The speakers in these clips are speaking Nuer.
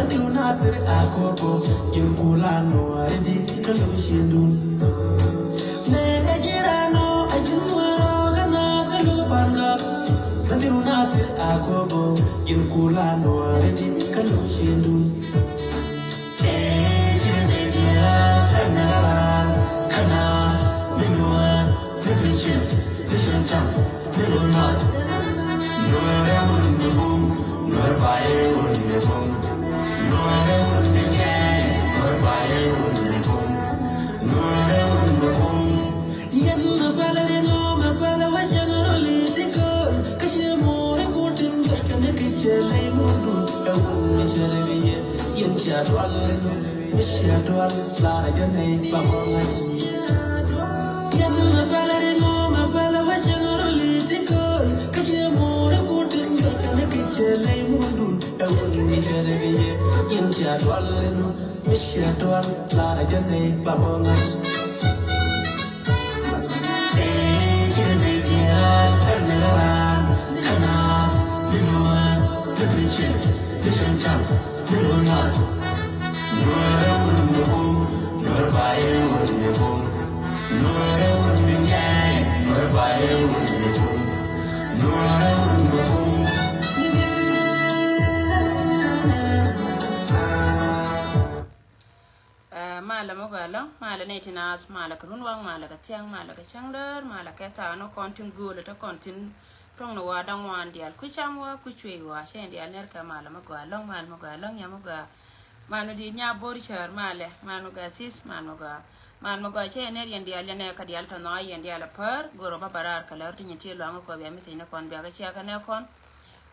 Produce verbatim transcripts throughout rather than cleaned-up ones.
Diw Nasir Akobo, ji̱n kula Nuäri di kä Luciendun. Nɛ ɛ ji̱ raan ɔ, ɛ ji̱n Nuäri ɔ, kä Naath kä Luo Pangak. Diw Nasir Akobo, ji̱n kula Nuäri di kä Luciendun. Ɛ ji̱n nɛ diaal kä Naath raan, kä Naath mi Nuäär, mi bi ciɛŋ, mi cieŋ cam, mi lo̱n Naath. Nuäär ɛ wun mi bum, Nuäär ba ɛ wun mi bum. Nuäär ɛ wun mi nyɛɛn, Nuäär ba ɛ wun mi bum. Nuäär ɛ wun mi bum. Yɛn mɛ pɛlɛ ri nɔ, mɛ pɛlɛ wä cɛn rɔ li ti göl. Kä ciɛ mo̱o̱r ɛ kutin bɛ kɛ ni kɛ ciɛ lɛ i mo̱o̱r dun. Ɛ wun mi ciɛ lɛ kɛ yɛ, yɛn ciɛ dual ri nɔ. Mi ciɛ dual la rɛ jɛ nɛ ba mɔ ŋa̱c. Yɛn mɛ pɛlɛ ri nɔ, mɛ pɛlɛ wä cɛn rɔ li ti göl. Kä ciɛ mo̱o̱r ɛ kutin bɛ kɛ ni kɛ ciɛ lɛ i mo̱o̱r dun. Ɛ wun mi ciɛ lɛ kɛ yɛ, yɛn ciɛ dual ri nɔ. Mi ciɛ dual la rɛ jɛ nɛ ba mɔ ŋa̱c. Ɛ ji̱n nɛ diaal kä Naath raan, kä Naath mi Nuäär, mi bi ciɛŋ, mi cieŋ cam, mi lo̱n Naath. Nuäär ɛ wun mi bum, Nuäär ba ɛ wun mi bum. Nuäär ɛ wun mi nyɛɛn, Nuäär ba ɛ wun mi bum. Nuäär ɛ wun mi bum. Ɛ, malɛ mi gɔaa ɛlɔ̱ŋ, malɛ nɛy tin naath, malɛ kɛ runwaŋ, malɛ kɛ thiaŋ, malɛ kɛ cäŋdäär, malɛ kɛ thaak ni kɔn tin gööl, te kɔn tin tuɔ̱ŋ ni wa da̱ŋ wan diaal, kui̱ cam wa, kui̱ cuëëc wa, cɛ diaal ner kɛ malɛ mi gɔaa ɛlɔ̱ŋ, malɛ mi gɔaa ɛlɔ̱ŋ, nya mi gɔaa. Mal mi di̱i̱t nya bo̱r cäär malɛ, mal mi gɔaa sis, mal mi gɔaa. Mal mi gɔaa cɛ ner yɛn diaal, yɛn nɛ kä diaal tɔ̱ nhɔa̱a̱ yɛn diaal a päär, go̱r ɔ ba bä raar kɛ lär ti nyin ti luaŋ kɔ bia mi thiec ni kɔn bia kɛ cia kɛ nɛ kɔn.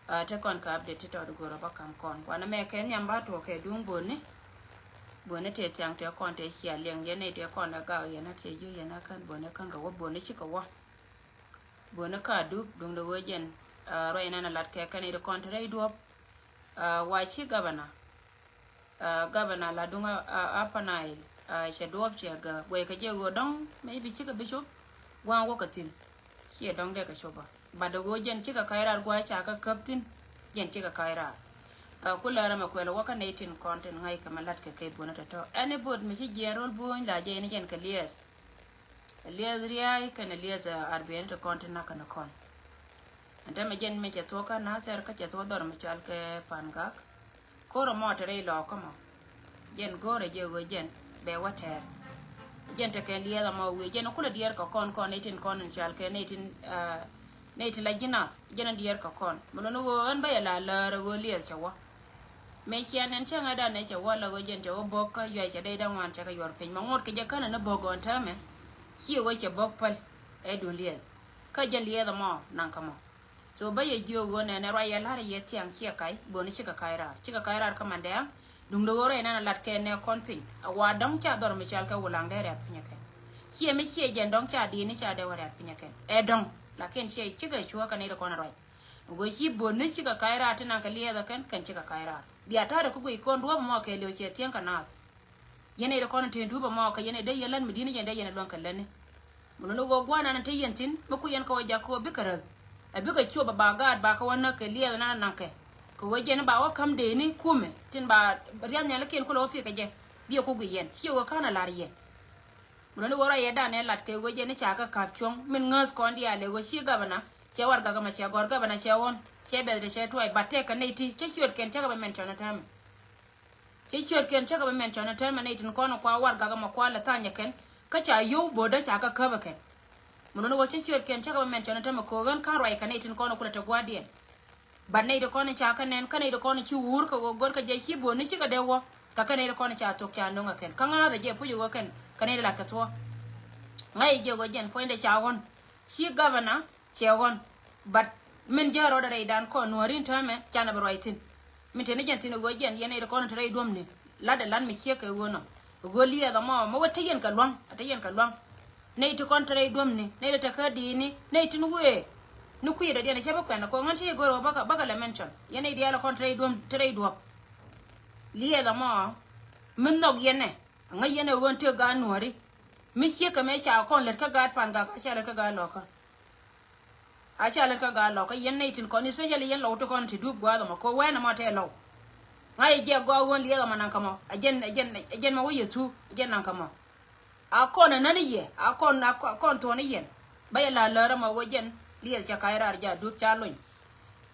Ɛ, te kɔn kɛ update ti tɔt go̱r ɔ ba ka̱m kɔn. Wanɛ mɛ kɛ nhiam ba tuɔɔk kɛ duŋ bööni. Bööni tëë thiaŋ tëë kɔn tëë cia liɛŋ yɛn nɛy tëë kɔn ɛ gak yɛn a tëë jiö yɛn a kän bööni kän kɛ wä bööni cikɛ wä. Bööni ka dup duŋ de ɣöö jɛn, ɛ, ruac nɛn a lat kɛ kɛn i̱ ti kɔn te rɛy duɔ̱p. Ɛ, wa ci gabana. Ɛ, gabana la duŋ a, a, Upper Nile, ɛ, cɛ duɔ̱ɔ̱p cɛ gä guɛy kɛ jɛ ɣöö dɔ̱ŋ maybe cikɛ bi cop gua̱a̱ŋ wäkɛ thi̱n. Ciɛ dɔ̱ŋ dee kɛ cop a. But ɣöö jɛn cikɛ ka̱c raar gua̱a̱c ca kɛ käp thi̱n, jɛn cikɛ ka̱c raar. Ɛ, ku lɛr ɛmɛ kuɛl wä kä nɛy tin kɔn tin ŋa̱c kɛ mɛ la̱t kɛ kɛ buɔ̱nä tɔ̱tɔ̱. Anybody mi ci jiɛɛn ro̱l buɔ̱ny la jɛ in jɛn kɛ liɛɛth. Liɛth ria̱a̱y kɛnɛ liɛth, ɛ, arbiɛni ti kɔn ti nak kɛnɛ kɔn. Ɛn tɛmɛ jɛn mi cɛ thuɔ̱k kä Nathɛr kä cɛ thuɔ̱k dhɔr mi cɔal kɛ Pangak. Ko̱r ɛmɔ te rɛy lɔɔkä mɔ. Jɛn go̱o̱rɛ jɛ ɣöö jɛn bɛ wä tɛɛr. Jɛn te kɛn liɛth ɛmɔ wi̱i̱ jɛn kulɛ diɛɛr kɛ kɔn kɔn nɛy tin kɔn in cɔal kɛ nɛy tin, ɛ, nɛy tin la ji̱ nath. Jɛn in diɛɛr kɛ kɔn. Mi luni ɣöö ɣän bä yɛ la läär ɛ ɣöö liɛth cɛ wä. Mëë ciɛ nɛn cä ŋa̱cdan ɛ cɛ wä la ɣöö jɛn cɛ wä bo̱k kä yuay cɛ dee da̱ŋ wan cɛ kɛ yuɔr piny. Ma ŋot kɛ jɛ känɛ ni bo̱k gɔ̱n täämɛ. Ciɛ ɣöö cɛ bo̱k päl ɛ duŋ liɛth. Kä jɛn liɛth ɛmɔ naŋ kä mɔ. So bä yɛ jiök ɣöö nɛnɛ ruac yɛ la̱rä yɛ thiaŋ ciɛ ka̱c, böni cikɛ ka̱c raar. Cikɛ ka̱c raar kä mandɛɛŋ, duŋdɛ ɣöö rɛy nɛn a lat kɛ nɛ kɔn piny. A wa dɔ̱ŋ ca dhɔr mi cɔal kɛ Wulaŋdɛ riat piny ɛ kɛn. Ciɛ mi ciɛ jɛn dɔ̱ŋ ca di̱i̱ni ca dee wä riat piny ɛ kɛn. Ɛ dɔ̱ŋ, lakin ciɛ cikɛ cuäk kɛ ni ri kɔn a ruac. Ɣöö ci böni cikɛ ka̱c raar ti naŋ kɛ liɛɛth ɛ kɛn, kɛn cikɛ ka̱c raar. Bia ta̱rɛ kä guic kɔn duɔ̱ɔ̱p mɔ kɛɛliw ciɛ thiäŋ kɛ naath. Yɛn nɛy ti kɔn in te duupä mɔ kɛ yɛn nɛy dee yɛn lät mi di̱t ni yɛn dee yɛn luäŋ kɛ lätni. Mi luni ɣöö gua̱a̱r nan in te yɛn thi̱n mi ku yɛn kɛ wä jak kɛ ɣöö bikɛ räth. Ɛ bikɛ ciöp ɛ ba gaat ba kɛ wä näk kɛ liɛɛth nan in naŋkɛ. Kɛ ɣöö jɛn ba wä käm dee ni kumɛ tin ba riath nhialikiɛn kulɛ wä pi̱i̱ kɛ jɛ. Biɛ ku guic yɛn ciɛ ɣöö ka̱n a la̱r yɛn. Mi luni ɣöö ruac yɛ dan ɛ lat kɛ ɣöö jɛn i̱ ca kɛ ka̱p cuɔ̱ŋ min ŋääth kɔn diaal ɛ ɣöö ci gabana cɛ warɛgak ɛmɛ cɛ gɔ̱r gabana cɛ ɣɔ̱n cɛ bɛth ti cɛ tuɔɔc bat tɛk kɛ nɛy ti cä ciöt kɛn cä kɛ bɛ mɛn cɔn ɛ täämɛ. Cä ciötkiɛn cä kɛ bä mɛn cɔn ɛ tɛmɛ nɛy tin kɔn ɛ kua warɛgak ɛmɔ kua lɛ tha̱a̱ny ɛ kɛn. Kä ca yio̱w bo̱o̱dä ca kɛ käp ɛ kɛn. Mi luni ɣöö cä ciötkiɛn cä kɛ bä mɛn cɔn ɛ tɛmɛ ko̱o̱k ɣän ka̱n ruac kɛ nɛy tin kɔn ɛ kulɛ te gua̱a̱thdiɛn. Bat nɛy ti kɔn ɛ ca kɛ nɛn kä nɛy ti kɔn ɛ ci wuur kɛ ɣöö go̱rkɛ jɛ ci bo̱o̱ni cikɛ dee wä. Kä kɛ nɛy ti kɔn ɛ ca thok ca no̱ŋ ɛ kɛn kä ŋa̱a̱th ɛ jɛ puc ɛ ɣöö kɛn kɛ nɛy ti lat kɛ thuɔ̱ɔ̱. Ŋa̱c ɛ jɛ ɣöö jɛn puɔ̱nydɛ ca ɣɔ̱n. Ci gabana cɛ ɣɔn. But min jääk rɔɔdɛ rɛydan kɔn nuääri in täämɛ canɛ bi ruac thi̱n. Min te ni jɛn thi̱n ɛ ɣöö jɛn yɛn nɛy ti kɔn in te rɛy duɔ̱mni. Latdɛ lat mi ciek kɛ ɣöö nɔ ɛ ɣöö liɛɛth ɛmɔ mi wä te yɛn kɛ lua̱ŋ a te yɛn kɛ lua̱ŋ. Nɛy ti kɔn te rɛy duɔ̱mni nɛy ti te kä di̱i̱ni nɛy tin wëë. Ni kui̱dɛ diɛn ɛ cä bi kuɛn ɛ kɔn ɣän cä yɛ go̱r ɛ ɣöö bäkɛ bäkɛ lɛ mɛn cɔn yɛn nɛy diaal ɛ kɔn te rɛy duɔ̱m te rɛy duɔ̱p. Liɛɛth ɛmɔ mi nhɔk yɛn ɛ ŋäc yɛn ɛ ɣöö in te gaat nuääri. Mi ciek kɛ mëë ca kɔn lät kä gaat Pangak a ca lät kä gaat Lɔkä. A ca lät kä gaat Lɔkä yɛn nɛy tin kɔn especially yɛn Lɔw ti kɔn ti dup gua̱a̱th ɛmɔ kɛ wɛn ɛmɔ tɛ Lɔw. Ŋa̱c yɛ jiɛk gɔaa ɣöö liɛɛk ɛmɔ naŋ kä mɔ. Ɛ jɛn, ɛ jɛn, ɛ jɛn mɛ wä Yecu, ɛ jɛn naŋ kä mɔ. A kɔn ɛ nän i̱ yɛ, a kɔn, a kɔn, kɔn thuɔ̱n i̱ yɛn. Bä yɛ la lär ɛmɔ ɣöö jɛn liɛth cɛ ka̱c raar ja̱ dup ca lony.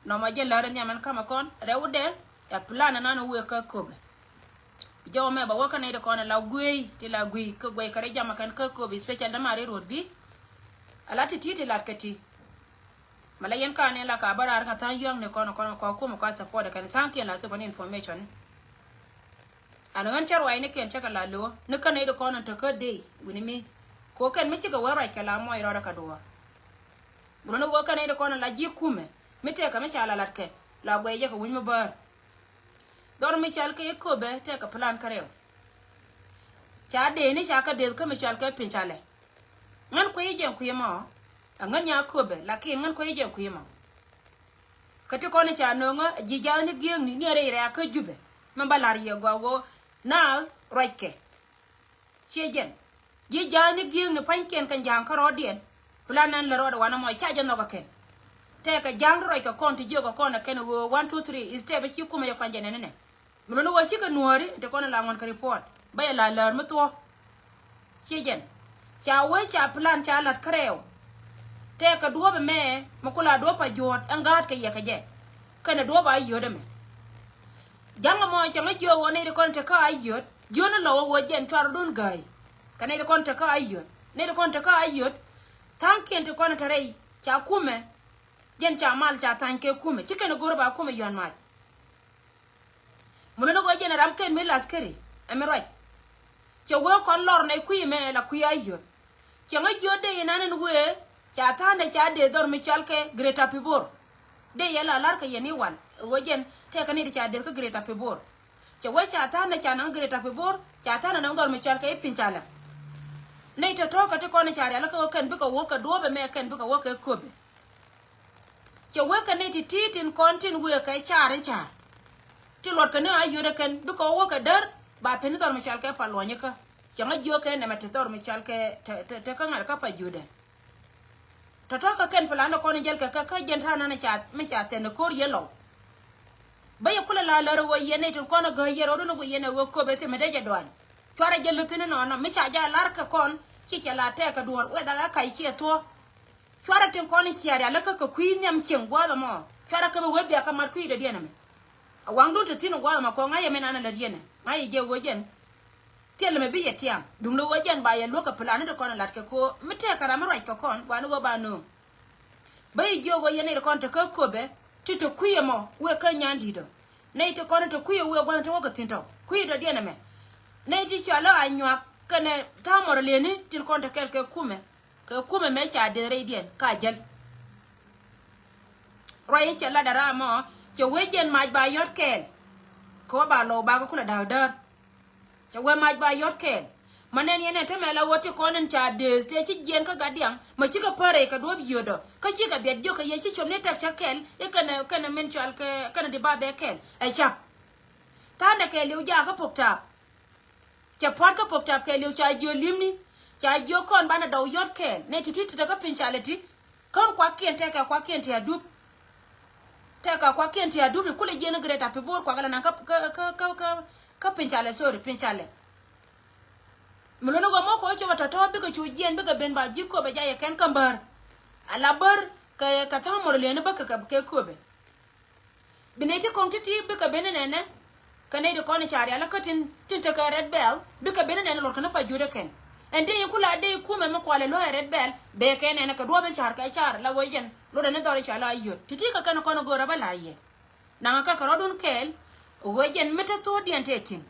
Nɔmɔ jɛn lär ɛ nhiam ɛn ka̱mɛ kɔn rɛwdɛ. Ɛ plan ɛnan ɛ wëë kä köpɛ. Bi jɔw mɛ bɛ wä kä nɛy ti kɔn ɛ la guiey ti la guiey kä guiey kɛ rɛy jamɛ kɛn kä köpɛ, especially dämaari ruɔt bi. Ɛ la ti ti ti lat kɛ ti. Mɛ la yɛn ka ni la ka bä raar kä tha̱a̱ŋ yɔ̱ɔ̱ŋ ni kɔn kɔn kɔ kumɛ kɔ support kɛn tha̱a̱ŋ kiɛn la thok ni information. An ɣän cä ruac ni kiɛn cä kɛ la lo̱o̱ ni kän nɛy ti kɔn in te kä dey wi̱ni mi. Ko kɛn mi cikɛ wä ruac kɛ la muɔc rɔɔdɛ kɛ duɔ̱ɔ̱r. Buluni wä kän nɛy ti kɔn in la ji̱ kumɛ mi tɛkɛ mi ca la latkɛ la guɛy jɛ kɛ wi̱ny mi bäär. Dhɔr mi cɔal kɛ i̱ köpɛ tɛkɛ plan kä rɛw. Ca dee ni ca kä deth kä mi cɔal kɛ piny ca lɛ. Ŋän kui̱ jɛn kui̱ mɔ. Ɛ ŋän nya köpɛ lakin ŋän kui̱ jɛn kui̱ mɔ. Kä ti kɔn ca nöŋä ji̱ ja̱a̱ni gi̱eŋni ni rɛy rɛ̈ɛ̈kä Jubɛ. Mɛ ba la̱r yɛ gɔaa ɣöö na ruackɛ. Ciɛ jɛn ji̱ ja̱a̱ni gi̱eŋni pa̱nykiɛn kɛ ja̱a̱ŋ kä rɔɔdiɛn. Plan nan lɛ rɔɔdɛ wanɛ mɔ ca jɛ nhɔk ɛ kɛn. Tɛkɛ ja̱a̱ŋ ti ruackɛ kɔn ti jiök ɛ kɔn ɛ kɛn ɣöö one two three step ci kumɛ jɛ kuany jɛ nɛnɛ nɛ. Mi luni wä cikɛ nuääri ti kɔn la ŋuɔ̱n kɛ report bä yɛ la lär mi thuɔ̱k. Ciɛ jɛn ca wee ca plan ca la̱t kärɛw. Tɛkɛ duɔ̱ɔ̱p ɛmɛ mi ku la duɔ̱ɔ̱p a juɔ̱ɔ̱t ɛn ga̱a̱t kɛ yɛ kɛ jɛ. Kɛnɛ duɔ̱ɔ̱p a yio̱t ɛmɛ. Ja̱ŋ ɛmɔ cɛ ŋä jiök ɣöö nɛy ti kɔn tekä a yio̱t jiön ni lɔw ɛ ɣöö jɛn cuarɛ dun gäi. Kɛ nɛy ti kɔn tekä a yio̱t nɛy ti kɔn tekä a yio̱t. Tha̱a̱ŋkiɛn ti kɔn te rɛy ca kumɛ. Jɛn ca mal ca tha̱a̱ny kɛ kumɛ ci kɛn go̱r ba kumɛ yɔ̱a̱n mac. Mun ni ɣöö jɛn ram ken mi laskeri ɛ mi ruac. Cɛ wee kɔn lɔr nɛy kui̱ mɛ la kui̱ a yio̱t. Cɛ ŋä jiöt dee inan in wee ca tha̱a̱ndɛ ca dee dhɔr mi cɔal kɛ Greater Pibor. Dee yɛ la la̱r kɛ yɛn i̱ wal ɣöö jɛn tɛkɛ ni ti ca deth kä Greater Pibor. Cɛ wee ca tha̱a̱ndɛ ca naŋ Greater Pibor ca tha̱a̱ndɛ naŋ dhɔr mi cɔal kɛ i̱ piny ca lɛ. Nɛy tɔ̱tɔ̱ kɛ ti kɔn i̱ ca rial kä ɣöö kɛn bikɛ wä kɛ duɔ̱ɔ̱pɛ mɛ kɛn bikɛ wä kɛ köpɛ. Cɛ wee kɛ ni ti ti tin kɔn tin wee kɛ car i̱ car. Ti luɔt kɛ ni a yio̱t ɛ kɛn bikɛ wä kɛ däär ba peni dhɔr mi cɔal kɛ pa luɔ̱ny ikä. Cɛ ŋä jiök kɛ nɛmɛ ti dhɔr mi cɔal kɛ te, te, te kä ŋa̱t kä pa jiötdɛ. Tɔ̱tɔ̱ kɛ kɛn plan ɛ kɔn in jäl kɛ kɛ kä jɛn ta̱a̱ nan ca mi ca thɛn ɛ ko̱r yɛ lɔw. Bä yɛ kulɛ la lär ɛ ɣöö yɛn ni tin kɔn ɛ gäy yɛ rɔɔdun ɛ guic yɛn ɛ ɣöö köpɛ thimɛ dee jɛ dɔany. Cuarɛ jɛ luth thin inɔnɔ mi ca jɛ a lar kɛ kɔn ci cɛ la tɛɛk kɛ duɔ̱ɔ̱r weth a ɣä kac ciɛ thuɔ̱ɔ̱. Cuarɛ tin kɔn i̱ ciɛ rial ikä kɛ kui̱ nhiam cieŋ gua̱a̱th ɛmɔ. Cuarɛ kä mi wee biak kä mat kui̱ dɔ̱diɛn ɛmɛ. A waŋdun te thi̱n ɛ gua̱a̱th ɛmɔ kɔn ŋa̱c ɛmɛn an ɛ lät yɛn ɛ ŋa̱c ɛ jɛ ɣöö jɛn. Thilɛ mi bi yɛ tiam duŋdɛ ɣöö jɛn ba yɛ luäk kɛ plan ni ti kɔn ɛ la̱t kɛ ko̱o̱r mi tɛɛk kɛ ram mi ruac kɛ kɔn gua̱a̱ni ɣöö ba nööŋ. Bä yi jiök ɣöö yɛn nɛy ti kɔn te kä köpɛ ti te kui̱ ɛmɔ wëë kä nyan di̱t ɔ. Nɛy ti kɔn te kui̱ ɛ wëë gua̱a̱ni te wä kɛ thi̱n tɔ̱ kui̱ dɔ̱diɛn ɛmɛ. Nɛy ti cɔal ɛ Anyuak kɛnɛ tha̱a̱ŋ mɔr lëëni tin kɔn te kɛl kɛ kumɛ. Kɛ kumɛ mɛ ca deth rɛydiɛn ka jäl. Ruac in cɛ lat dara mɔ cɛ wee jɛn mac ba yɔ̱t kɛɛl. Kɛ wä ba lɔw bakɛ kulɛ da̱a̱k däär. Cɛ wee mac ba yɔ̱t kɛɛl. Ma nɛn yɛn ɛ tämɛ la ɣöö ti kɔn in ca deth tëë ci jiɛn kä gat diaŋ ma cikɛ pär rɛy kɛ duɔ̱ɔ̱p yio̱dɔ kä cikɛ biɛt jiök kɛ yɛ ci com ni tɛk cä kɛl i̱ kɛnɛ kɛnɛ min cɔal kɛ kɛnɛ di ba bɛ kɛl ɛ cap. Tha̱a̱ndɛ kɛɛliw jaak kä pok taap. Cɛ pua̱t kä pok tap kɛɛliw ca jiö li̱mni. Ca jiö kɔn banɛ dɔw yɔ̱t kɛɛl nɛ ti ti ti te kä piny ca lɛ ti. Kän kuakiɛn tɛkɛ kuakiɛn ti adup. Tɛkɛ kuakiɛn ti adup ti kulɛ jiɛn i̱ Greater Pibor kuak lɛ naŋ kä kä kä kä kä piny ca lɛ, sorry, piny ca lɛ. Mi luni ɣöö mɔ kɛ ɣöö copɛ tɔ̱tɔ̱ bikɛ cu jiɛn bikɛ ben ba ji̱ köpɛ jayɛ kɛn kä bär. Ala bär kɛ kɛ tha̱a̱ŋ mɔr lieni bä kɛ kɛ köpɛ. Bi nɛy ti kɔŋ ti̱ti̱ bikɛ ben inɛnɛ. Kɛ nɛy ti kɔn i̱ ca rial ikä tin tin tekɛ Red Belt bikɛ ben inɛnɛ luɔt kɛn i̱ pa jiöt ikɛn. Ɛn dee in kula dee i̱ kumɛ mi kualɛ luɔ̱c ɛ Red Belt bee kɛ inɛnɛ kɛ duɔ̱ɔ̱p in car kɛ car la ɣöö jɛn luɔt ɛn i̱ dhɔr in ca la yiöt ti̱ti̱ kɛ kɛn kɔn i̱ go̱o̱rä bä la̱r yɛ. Naŋ kɛ kɛ rɔ̱dun kɛɛl ɣöö jɛn mi te thuɔ̱ɔ̱diɛn te thi̱n.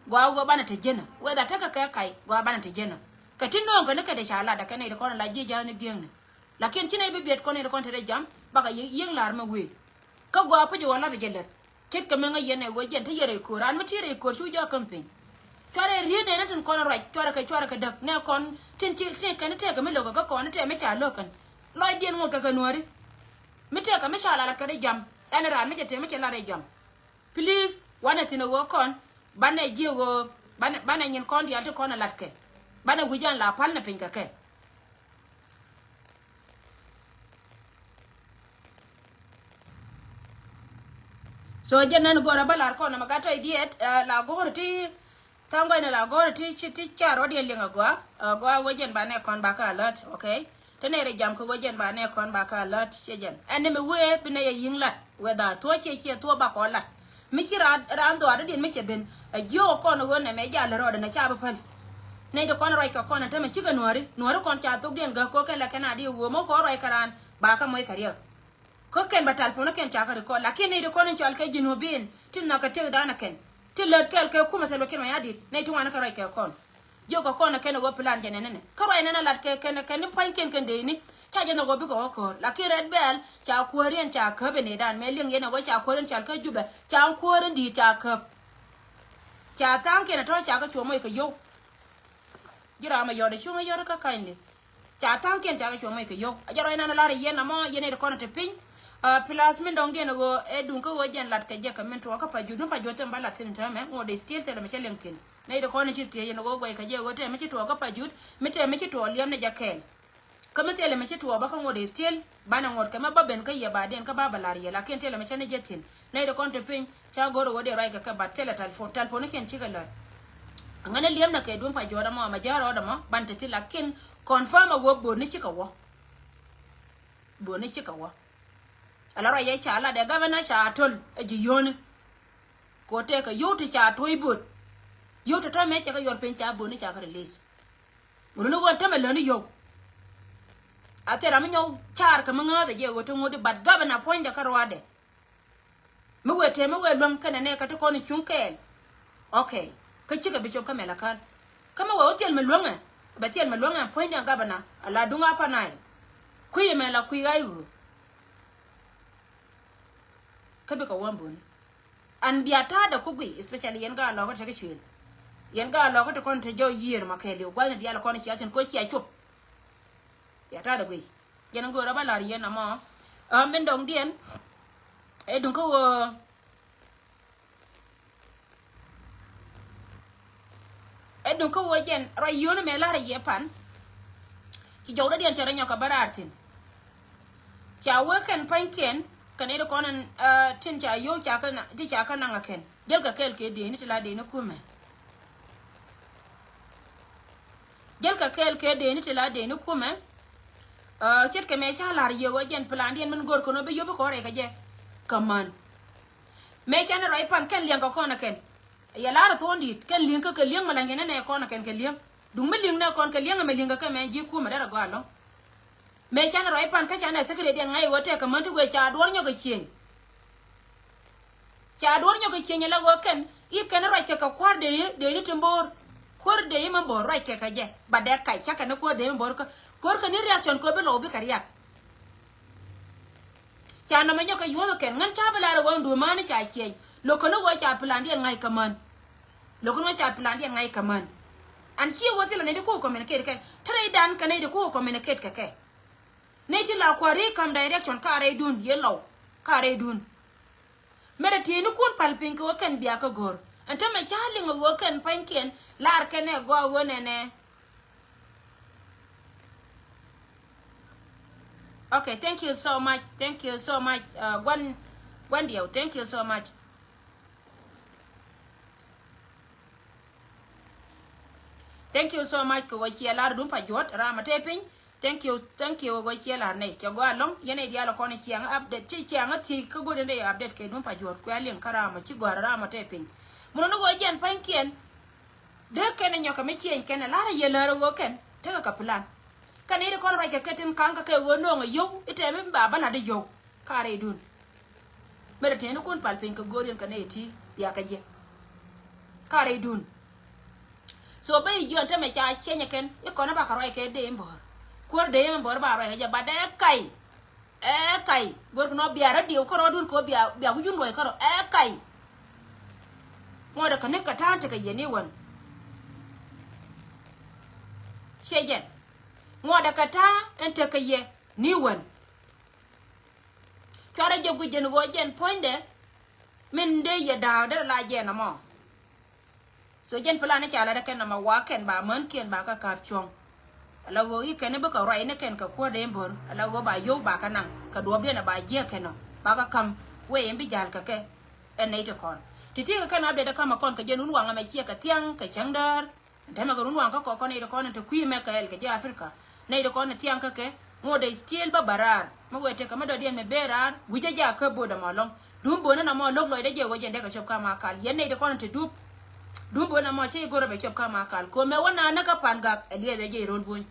Gɔaa ɣöö banɛ te jenä whether tekɛ kɛ kac gɔaa banɛ te jenä. Kɛ ti nööŋ kɛ ni kɛ dee ca lat ɛ kɛ nɛy ti kɔn i̱ la ji̱ ja̱a̱ni gi̱eŋni. Lakin ci nɛy bi biɛt kɔn in kɔn te dee jam bakɛ yiëŋ la̱r mɛ wëë. Kä gɔaa puc iwä lath jɛ lät ce̱tkɛ mi ŋäc yɛn ɛ ɣöö jɛn te yɛ rɛy köör raan mi ti rɛy köör cu jɔak käm piny. Cuarɛ riet nɛn tin kɔn ruac cuarɛ kɛ cuarɛ kɛ däk nɛ kɔn tin ci tin kɛn tɛɛkɛ mi lo̱kɛ kä kɔn tɛɛ mi ca lo̱k kɛn. Lɔcdiɛn ŋot kɛ kɛ nuääri. Mi tɛɛkɛ mi ca lat kɛ rɛy jam ɛn raan mi cɛ tëë mi cɛ lat rɛy jam. Please wanɛ thi̱n ɛ ɣöö kɔn banɛ jiɛ ɣöö banɛ banɛ nyin kɔn diaal ti kɔn ɛ latkɛ. Banɛ wi̱c an la pal ni piny kɛ kɛ. So jɛn nɛn go̱o̱rä bä lar kɔn nɛ mɛ gat tɔ̱ idiɛt, eh, la go̱o̱rä ti tha̱a̱ŋ gɔ̱a̱c nɛ la go̱o̱rä ti ci ti car rɔ̱diɛn liŋ agɔaa, agɔaa wee jɛn ba nɛ kɔn ba kä alert, okay? Te nɛy rɛ jam kɛ ɣöö jɛn ba nɛ kɔn ba kä alert ciɛ jɛn. Ɛn ni mi wee bi nɛ yɛ yi̱ŋ lat whether thuɔ̱ ciɛ ciɛ thuɔ̱ ba kɔn lat. Mi ci raan, raan dhɔaar dɔ̱diɛn mi cɛ ben a jiök ɛ kɔn ɣöö nɛ mɛ jal rɔɔdɛ nɛ ca bi päl. Nɛy ti kɔn ruac kɛ kɔn ɛn tämɛ cikɛ nuääri, nuääri kɔn ca thokdiɛn gäk kɛ kɛn lɛ kɛn a di ɣöö mɔ kɔn ruac kɛ raan ba kä moc kɛ riɛk. Kä kɛn bɛ talpon kɛn ca kä record, lakin nɛy ti kɔn in cɔal kɛ Jinubin ti nhɔk kɛ tëkdan ɛ kɛn ti lät kɛɛl kɛ kumɛ Salva Kiir Mayardit, nɛy ti ŋuan kɛ ruac kɛ kɔn. Jiök kɛ kɔn ɛ kɛn ɛ ɣöö plan jɛ nɛn nɛ kä ruac nɛn ɛ lat kɛ kɛn, kɛn ni pua̱nykiɛn kɛn dee ni ca jɛ nhɔk ɣöö bikɛ wä köör. Lakin Red Belt ca kuääriɛn ca käp in ëëdan mɛ liŋ yɛn ɛ ɣöö ca kuääriɛn cal kä Jubɛ, ca kuääriɛn di̱i̱t ca käp. Ca tha̱a̱ŋkiɛn ɛ tɔ̱ ca kɛ cuɔ moc kɛ yio̱w. Ji̱ ram ɛ yɔt ɛ cuŋ ɛ yɔt kä ka̱nyli. Ca tha̱a̱ŋkiɛn ca kɛ cuɔ̱ŋ mec kɛ yio̱w. A jɛ rɔy nan a lar a yɛn amɔ yɛn ɛ ti kɔn a ti piny. Ah, plus min dɔ̱ŋdiɛn a ɣöö ɛ duŋ kä ɣöö jɛn lat kɛ jɛ kɛ min tuɔɔk kä Pajut, mi Pajut tɛm ba lat thi̱n täämɛ ŋot dee still thilɛ mi cä liŋ thi̱n. Nɛy ti kɔn a ci thiec yɛn a ɣöö guɛy kɛ jɛ a ɣöö tɛm mi ci tuɔɔk kä Pajut, mi tɛm mi ci tuɔɔk liɛm ni jɛ kɛɛl. Kä mi thilɛ mi ci tuɔɔk bä kä ŋot dee still banɛ ŋot kɛ mɛ bä ben kä yɛ ba diɛn kä ba bɛ lar yɛ, lakin thilɛ mi cä ni jɛ thi̱n. Nɛy ti kɔn ti piny ca go̱r ɣöö dee ruac kɛ kɛ, but thilɛ telephone, telephone ni kiɛn cikɛ lät. Ŋäni liemnɛ kɛ duŋ Pajut ɛmɔ, mɛ jäl rɔɔdɛ mɔ ban te thi̱n, lakin confirm a ɣöö bo̱o̱ni cikɛ wä. Bo̱o̱ni cikɛ wä. Ala ruac yɛ ca lat ɛ governor ca töl ɛ ji̱ yio̱ni. Kɛ ɣöö tëëkɛ yio̱w ti ca tuɔ̱c bo̱o̱t. Yio̱w ti tɔ̱ mɛ cɛ kɛ yuɔr piny ca bo̱o̱ni ca kɛ release. Ŋuni ɣöö tämɛ läni yio̱w. A thil ram mi nyɔk car kɛ mi ŋääth ɛ jɛ ɣöö ti ŋut i̱, but governor puɔ̱nydɛ kä ruaadɛ. Mi wëë tëë mi wëë luäŋ kɛnɛ nɛ kä ti kɔn i̱ cuŋ kɛɛl. Okay. Kä cikɛ bi cop kä Mɛlakal. Kä mi wëë wä thil mi luäŋɛ, bɛ thil mi luäŋɛ puɔ̱nydɛ gabana a la duŋ a panay. Kui̱ ɛmɛ la kui̱ ɣa̱c ɣöö kä bikɛ wä bo̱o̱ni. An bia ta̱a̱dɛ ku guiy, especially yɛn gaa lɔkä te kä cuël. Yɛn gaa lɔkä te kɔn te jɔw yiër ma kɛɛliw gua̱thni diaal kɔn cia thi̱n kä cia cop. Bia ta̱a̱dɛ guiy. Jɛn in go̱o̱rä bä la̱r yɛn amɔ. Ɛ min dɔ̱ŋdiɛn. Ɛ duŋ kä ɣöö ɛ duŋ kä ɣöö jɛn ruac yio̱o̱ni mëë la̱rä yɛ pan. Ci jɔw dɔ̱diɛn cɛ rɔ nyɔk kɛ bä raar thi̱n. Ca wee kɛn pa̱nykiɛn kɛn i̱ ti kɔn in, ɛ, tin ca yio̱w ca kä na, ti ca kä naŋ ɛ kɛn. Jäl kɛ kɛɛl kɛ dee ni ti la dee ni kumɛ. Jäl kɛ kɛɛl kɛ dee ni ti la dee ni kumɛ. Ɛ, ce̱tkɛ mëë ca la̱r yɛ ɣöö jɛn plandiɛn min go̱r kɛn ɣöö bi yop bi kɔn rɛy kɛ jɛ. Kä män. Mëë ca ni ruac pan kɛn liɛŋ kɛ kɔn ɛ kɛn. Yɛ lar a thuɔ̱ɔ̱ŋ di̱i̱t kɛn li̱ŋ kä kɛ li̱eŋ mɛ la̱ny kɛn nɛ kɔn kɛn kɛ li̱eŋ. Duŋ mi li̱ŋ nɛ kɔn kɛ li̱eŋ ɛmɛ li̱ŋ kɛ kɛ mɛ ji̱ kumɛ derɛ gɔaa ɛlɔ̱ŋ. Mëë canɛ ruac pan kä canɛ secretary diɛn ŋa̱c ɣöö tɛk kɛ män ti wëë ca duɔ̱ɔ̱r nyɔk kɛ cieŋ. Ca duɔ̱ɔ̱r nyɔk kɛ cieŋ ala ɣöö kɛn i̱ kɛn ruac kɛ kɛ kua̱r dee i̱ dee ni ti mbo̱o̱r. Kuäär dee i̱ mɛ mbo̱o̱r ruac kɛ kɛ jɛ ba dee kac cakɛ ni kuäär dee i̱ mɛ mbo̱o̱r kä. Go̱o̱r kɛ ni reaction kɛ ɣöö bi lɔw bikɛ riak. Ca nɔmɔ nyɔk kɛ yuɔth kɛn ŋän ca bi lar ɛ ɣöö duɔ̱ɔ̱r män ca ciɛny. Lo̱k kɛn ɣöö ca plandiɛn ŋa̱c kä män. Lo̱k kɛn ɣöö ca plandiɛn ŋa̱c kä män. An ci ɣöö thilɛ nɛy ti kuk communicate kɛ. Te rɛydan kɛ nɛy ti kuk communicate kɛ kɛ. Nɛy ti la kua̱r i̱ kam direction ka rɛydun yɛ lɔw ka rɛydun. Mɛrɛ tieynikun pal piny kɛ ɣöö kɛn bia kä go̱r. Ɛn tämɛ ca liŋ ɛ ɣöö kɛn pa̱nykiɛn lar kɛn ɛ gɔaa ɣöö nɛnɛ. Okay, thank you so much. Thank you so much. Uh, Guan, Guan Diɛw, thank you so much. Thank you so much kɛ ɣöö ciɛ lar duŋ Pajuɔt ram a te piny. Thank you, thank you kɛ ɣöö ciɛ lar nɛy cɛ gɔaa ɛlɔ̱ŋ. Yɛn nɛy diaal kɔn ciɛŋ update, ci ciɛŋ a thiec kä go̱o̱r in dee update kɛ duŋ Pajuɔt kuɛ liŋ kä ram a ci gɔ̱a̱r ram a te piny. Mun ni ɣöö jɛn pa̱nykiɛn. Dee kɛn ɛ nyɔkɛ mi cieny kɛn ɛ lar ɛ yɛ lär ɛ ɣöö kɛn tekɛ kɛ plan. Kɛn i̱ ti kɔn ruac kɛ kɛ tin ka̱ŋ kɛ kɛ ɣöö nööŋ ɛ yio̱w i̱ tɛm i̱ ba bä la̱t i̱ yio̱w. Ka rɛydun. Mɛrɛ tëënikun pal piny kɛ go̱o̱r yɛn kɛ nɛy ti bia kɛ jɛ. Ka rɛydun. So bä i̱ jiɔn tɛmɛ ca cieny ɛ kɛn i̱ kɔn i̱ ba kɛ ruac kɛ dee i̱ mbɔ̱ɔ̱r. Kuäär dee i̱ mbɔ̱ɔ̱r ba ruac kɛ jɛ ba dee kac. Ɛ kac. Go̱rkɛ nɔ bia rɔ diw kärɔ dun kɛ bia, bia wi̱cun luɔc kärɔ. Ɛ kac. Ŋuɔ̱tdɛ kɛ ni kɛ ta̱a̱ tekɛ yɛ ni wän. Ciɛ jɛn. Ŋuɔ̱tdɛ kɛ ta̱a̱ ɛn tekɛ yɛ ni wän. Cuarɛ jɛ guic jɛn ɣöö jɛn puɔ̱nydɛ. Min dee yɛ da̱a̱k derɛ la jɛn ɛmɔ. So jɛn plan ni ca lat ɛ kɛn nɔmɔ wa kɛn ba män kiɛn ba kä ka̱p cuɔ̱ŋ. Ala ɣöö i̱ kɛn i̱ bikɛ ruac ni kɛn kɛ kuäär dee in bo̱r ala ɣöö ba yio̱w ba kä naŋ kɛ duɔ̱ɔ̱pdiɛn ɛ ba jiäk kɛn ɔ ba kä ka̱m wee in bi ja̱l kɛ kɛ. Ɛn nɛy ti kɔn ti ti kɛ kɛn update kä mɛ kɔn kɛ jɛn run waŋ ɛmɛ ciɛ kɛ thiaŋ kɛ cäŋ däär. Ɛn tɛmɛ kɛ run waŋ kä kɔk kɔn nɛy ti kɔn ɛn te kui̱ mɛ kɛɛl kɛ jɛ Africa. Nɛy ti kɔn ɛ thiaŋ kä kɛ ŋot dee still bä bä raar. Mɛ wee tekɛ mɛ dɔ̱diɛn mɛ bee raar wi̱cä jɛ a kä bo̱o̱dɛ mɔ lɔŋ. Duun bo̱o̱nä na mɔ lo̱k lɔcdä jɛ wä jɛn dee kɛ cop kä ma kal yɛn nɛy ti kɔn ɛn te dup. Duun bo̱o̱nä mɔ cä i̱ go̱rä bɛ cop kä ma kal ko̱mɛ wä na näk kä pan gak ɛ liɛth ɛ jɛ i̱ ro̱l buny.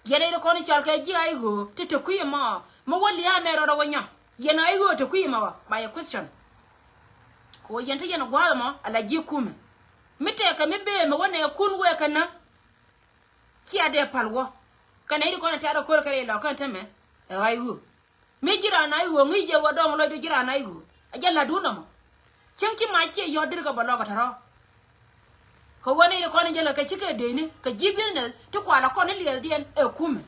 Yɛn a yɛn kɔn i̱ cɔal kɛ ji̱ a i̱ ɣöö ti te kui̱ ɛmɔ mɛ wä lia̱a̱ mɛ rɔɔdɛ wä nyɔ. Yɛn a i̱ ɣöö te kui̱ ɛmɔ wä by a question. Kɛ wä yɛn te yɛn gua̱a̱th ɛmɔ ala ji̱ kumɛ mi tɛɛkɛ mi bee mɛ wä nɛ kun wɛɛkɛ nä. Cia dee pal wä kɛnɛ i̱ kɔn i̱ tɛ̈r ɛ ko̱r kɛ rɛy lɔ kɛn te mɛ ɛ ɣa̱c ɣöö. Mi ji̱ raan a i̱ ɣöö ŋi̱i̱c jɛ wä dɔ̱ŋ lɔcdu ji̱ raan a i̱ ɣöö a jɛ la̱tdun nɔmɔ. Cäŋ ci mac ciɛ yɔ̱t dir kɛ bɛ lɔk kä tɔ̱rɔ̱. Kɛ ɣöö nɛy ti kɔn in jälkɛ kɛ cikɛ dëëcni kɛ ji̱ business ti kualɛ kɔn in liɛɛthdiɛn ɛ kumɛ.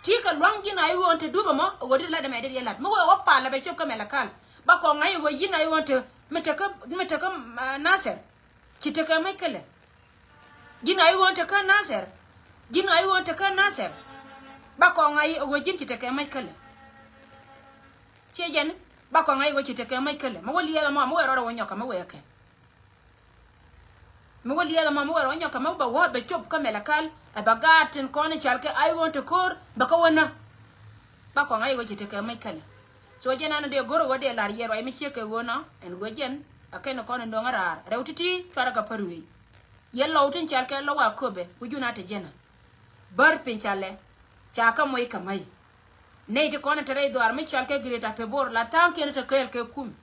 Ti kɛ lua̱ŋ ji̱n a i̱ ɣöö in te dup ɛmɔ ɛ ɣöö dit lat ɛmɛ dit yɛ lat mi wee ɣöö palɛ bɛ cop kä mɛlɛ kal. Ba kɔŋ ŋa̱c ɛ ɣöö ji̱n a i̱ ɣöö in te mi tekä mi tekä Nasir. Ci tekɛ mec kälɛ. Ji̱n a i̱ ɣöö in tekä Nasir. Ji̱n a i̱ ɣöö in tekä Nasir. Ba kɔŋ ŋa̱c ɛ ɣöö ji̱n ci tekɛ mec kälɛ. Ciɛ jɛn ba kɔŋ ŋa̱c ɛ ɣöö ci tekɛ mec kälɛ mi wä liɛɛth ɛmɔ mi wee rɔɔdɛ wä nyɔkä mi wee kɛ. Mi wä liɛɛth ɛmɔ mi wä rɔ nyɔk kɛ mɛ bɛ wä bɛ cop kä mɛlɛ kal ɛ bɛ gaat tin kɔn i̱ cal kɛ a i̱ ɣöö te ko̱r bɛ kä wä nä. Ba kɔŋ a i̱ ɣöö ci tekɛ mec kälɛ. So jɛn an dee go̱r ɣöö dee lar yɛ ruac mi ciek kɛ ɣöö nɔ ɛn ɣöö jɛn a kɛn kɔn in do̱ŋ a raar rɛw ti̱ti̱ cuarɛ kɛ pär wee. Yɛ lɔw tin cal kɛ lɔw a köpɛ wi̱cun a te jɛn a bär piny calɛ. Ca kä moc kɛ mäc nɛy ti kɔn in te rɛy dhɔaar mi cal kɛ Greater Pibor la tha̱a̱ŋkiɛn te kɛɛl kɛ kum.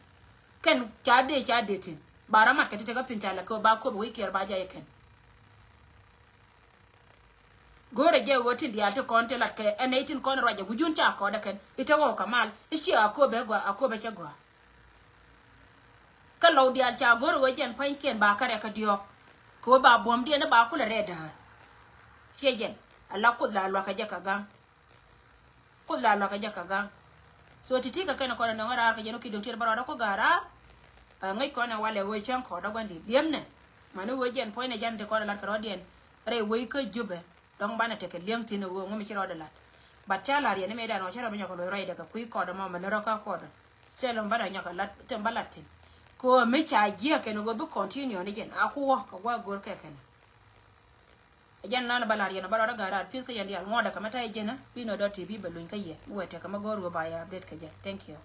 Kɛn ca dee ca dee tin ba rɔ mat kɛ ti tekä piny ca lɛ kɛ ba köp wec kiɛɛr ba jɛ yɛ kɛn. Go̱o̱rɛ jɛ ɣöö tin diaal ti kɔn ti lat kɛ ɛn nɛy tin kɔn ruacɛ wi̱cun ca kɔɔdɛ kɛn i̱ te ɣɔw kɛ mal i̱ ciɛ a köpɛ gɔaa a köpɛ cɛ gɔaa. Kä lɔw diaal ca go̱o̱rɛ ɣöö jɛn pa̱nykiɛn ba kärɛ kä diɔ̱ɔ̱k kɛ ɣöö ba buɔ̱mdiɛn i̱ ba kulɛ rɛɛ däär. Ciɛ jɛn a la Kuoth la luakä jɛ kɛ ga̱ŋ. Kuoth la luakä jɛ kɛ ga̱ŋ. So ti̱ti̱ kɛ kɛn kɔn ɛ nɔŋ raar kɛ jɛn wä ki do̱ŋ tiɛt bä rɔɔdä ku ga̱a̱r raar. Ɛ ŋäc kɔn ɛ walɛ ɣöö cäŋ kɔɔdä gua̱n di̱t li̱emnɛ. Mani ɣöö jɛn puɔ̱nynɛ can ti kɔn ɛ lat kɛ rɔɔdiɛn rɛy wec kä Jubɛ. Dɔ̱ŋ banɛ tekɛ li̱eŋ thi̱n ɛ ɣöö ŋu mi ci rɔɔdɛ lat. But ca la̱r yɛn ni mëëdan ɣöö cä rɔ bi nyɔk kɛ loc rɔɔydɛ kɛ kui̱ kɔɔdä mɔ mɛ lät rɔ kä kɔɔdä. Cɛ lɔ̱ŋ banɛ nyɔk kɛ lat thɛm bä lat thi̱n. Kɛ ɣöö mi ca jiäk kɛn ɣöö bi continue ni jɛn a ku wä kɛ gua̱a̱k go̱o̱r kɛ kɛn. Ɛ jɛn nan bä la̱r yɛn bä rɔɔdä ga̱a̱r raar pi̱th kä yɛn diaal ŋuɔ̱ɔ̱dɛ kɛ mɛ ta̱yɛ jɛn bi nɔ dɔ̱ ti bi bɛ luny kä yɛ mi wɛ tekɛ mɛ go̱o̱r ɣöö ba yɛ update kɛ jɛ. Thank you.